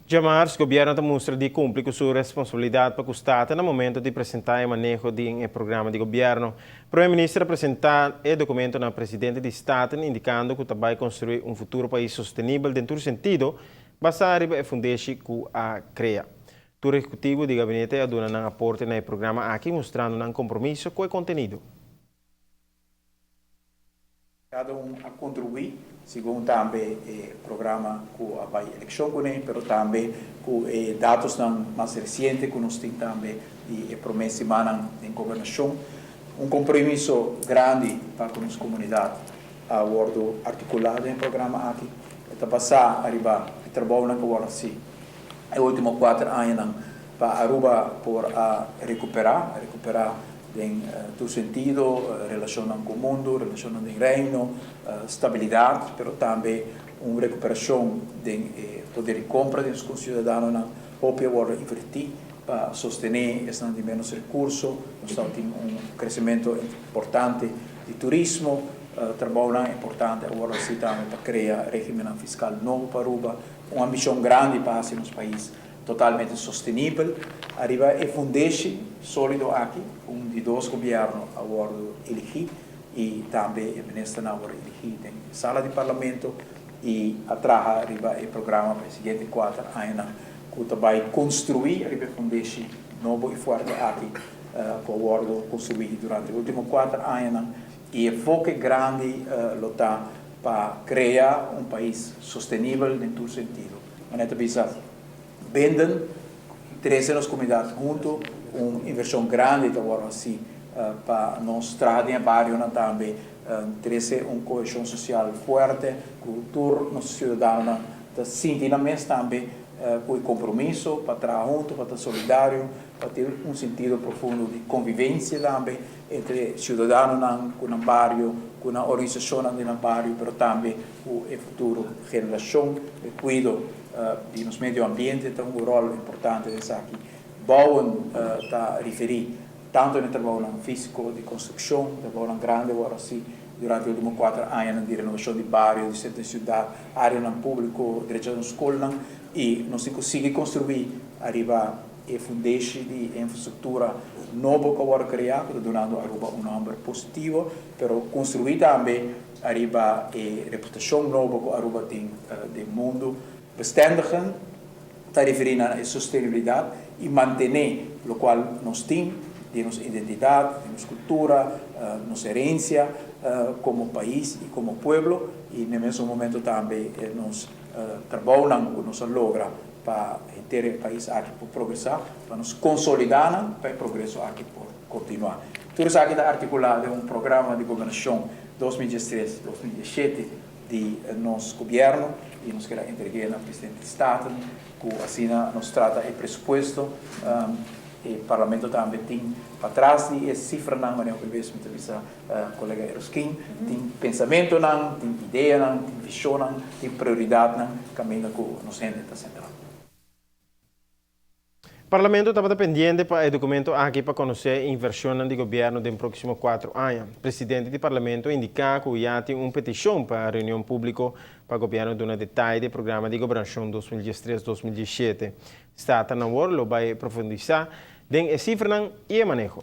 Djamars, Gobierno ta mustra di cumpli cu su responsabilidad pa cu Staten na momento di presenta e maneho di e programa di Gobierno. Prome Minister a presenta e documento na Presidente di Staten indicando cu ta bay construi un futuro pais sostenibel den tur sentido, basa riba e fundeshi cu a crea. Tur ehecutivo di gabinete a duna nan aporte na e programa aki mustrando nan compromiso cu e contenido. Cada un a contribui segun tambe e programa cu a bay eleccion cune, pero tambe cu e datosnan mas reciente cu nos tin tambe di e prome simannan den gobernacion. Un compromiso grandi pa cu nos comunidad a wordo articula den e programa aki. E ta basa ariba e trabounan cu a wordo haci e ultimo cuater añanan pa Aruba por a recupera, recupera den tur sentido, relacionnan cu mundo, relacionnan den Reino, stabilidad, pero tambe un recuperacion den e poder di compra di nos conciudadanonan. Hopi a wordo inverti pa sostene esnan di menos recurso. Nos tabatin un crecemento importante di turismo, trabounan importante a wordo haci tambe pa crea regimennan fiscal nobo pa Aruba. Un ambicion grandi pa haci nos pais totalmente sostenibel. Ariba e fundeshi solido aki, un di dos gobierno a wordo eligi y tambe e ministernan a wordo eligi den sala di Parlamento y a traha riba e programa pa e siguiente cuater añanan cu ta bay construi ariba e fundeshi nobo y fuerte aki cu a wordo construi durante e ultimo cuater añanan y e enfoke grandi lo ta pa crea un pais sostenibel den tur sentido. Manera ta bisa binden, trece nos comunidad hunto, un inversion grandi ta wordo haci pa nos traha den e barionan tambe, trece un cohesion social fuerte cu tur nos ciudadanonan ta sinti nan mes tambe cu e compromiso pa traha hunto, pa ta solidario, pa tin un sentido profundo di convivencia tambe entre ciudadanonan cu nan bario, cu nan organisacionnan den nan bario, pero tambe cu e futuro generacion. E cuido di nos medio ambiente ta un rol importante den esaki. Bouwen ta referi tanto na e trabounan fisico di construccion, trabounan grandi awor asi durante e ultimo cuater añanan di renovacion di bario, di centro di ciudad, areanan publico, drechanan scolnan y nos tin cu sigui construi ariba e fundeshi di e infrastructura nobo cu a worde crea cu ta dunando Aruba un nomber positivo, pero construi tambe ariba e reputacion nobo cu Aruba tin den mundo. Bestendigen ta referi na e sostenibilidad y mantene locual nos tin di nos identidad, di nos cultura, nos herencia como pais y como pueblo y na e mesun momento tambe nos trabounan cu nos a logra pa henter e pais aki por progresá, pa nos konsolidá nan pa e progreso aki por kontinuá. Tur esaki ta artikulá den un programa di gobernashon 2013, 2017 di nos gobièrnu i nos kier a entreg'é na Presidente di Staten ku asina nos trata e presupuesto. E Parlamento tambe tin patras di e sifranan, manera hopi bes mi ta bisa kolega Eroskin, tin pensamentonan, tin ideanan, tin visionnan, tin prioridatnan kaminda ku nos hende ta sentrá. Parlamento tabata pendiente pa e documento aki pa conoce e inversionnan di gobierno den proximo 4 aña. Presidente di Parlamento a indica cu ya tin un peticion pa reunion publico pa gobierno duna detaye di e programa di gobernacion 2013-2017. Staten awor lo bay profundisa den e cifranan y e maneho.